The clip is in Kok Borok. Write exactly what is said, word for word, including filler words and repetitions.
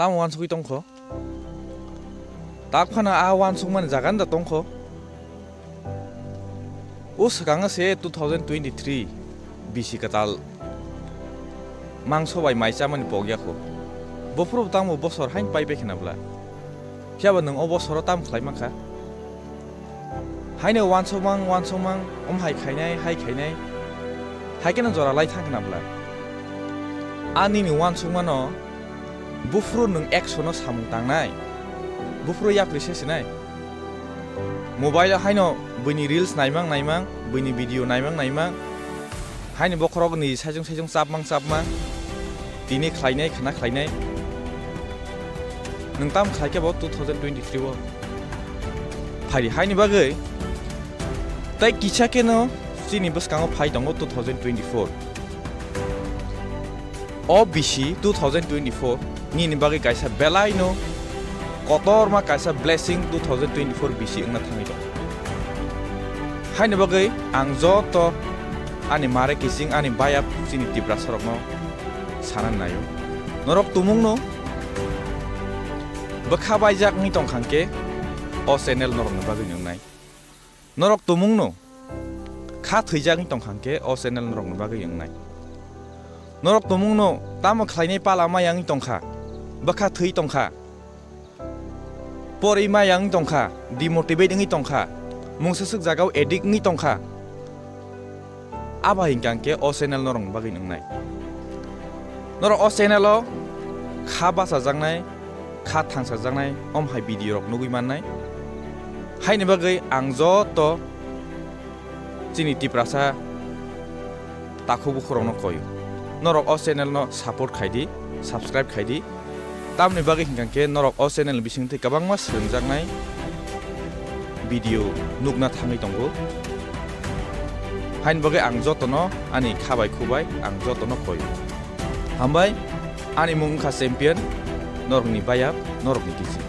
Tamo uansugwi tongkho? Tak phano a uansukmani jaga da tongkho? O swkango se two thousand twenty-three bisi kwtal mangso bai mai chamani pokya kho. Bophuru tamo bosor hain pai bai khna bwla. Phiya ba nwng o bosoro tamo khlai mankha? Haino uansukmang, uansukmang, om hai khainai, hai khainai. Hai kheno jora lai thang khna bwla. A nini uansukmano buphuru nwng ekso no samung tangnai. Buphuru yapri se sinai. Mobile o haino buini reels naimang naimang, buini video naimang naimang. Haini bokhorok ni saichung saichung chapmang chapmang. Tini khlainai khana khlainai. Nwng tam khlai khe bo two thousand twenty-three o. Phaidi haini bagwi tai kisa kheno chini bwskango phai tongo two thousand twenty-four. O bisi two thousand twenty-four nini bagwi kaisa belaino kotorma kaisa blessing two thousand twenty-four bisi wngna thangwi tongo. Haini bagwi ang joto ani mare kiching ani bayap chini Tiprasarokno sana naio. Norok tumungno bwkha baijak wngwi tongkha hwnkhe o channel norokni bagwi wngnai. Norok tumungno kha thwijak wngwi tongkha hwnkhe o channel norokni bagwi wngnai. Norok tumungno tamo khlainai pala maya wngwi tongkha, bwkha thwi tongkha, porwi maya wngwi tongkha, demotivate wngwi tongkha, mungsa swk jagao addict wngwi tongkha. Abo hinkha hwnkhe o channel norokni bagwi wngnai. Norok o channel o kha bachajaknai, kha thangsajaknai, om hai video rok nugwi mannai. Haini bagwi ang joto chini Tiprasa takhuk bukhurokno koyo. Norok o channel no support khaidi, subscribe khaidi. Tamni bagwi hinkha khe norok o channel ni bisingtwi kwbangma swrwngjaknai video nukna thangwi tongo. Haini bagwi ang jotono ani kha bai khu bai ang jotono koyo. Hambai, ani mung wngkha Champion, norokni bayap, norokni kiching.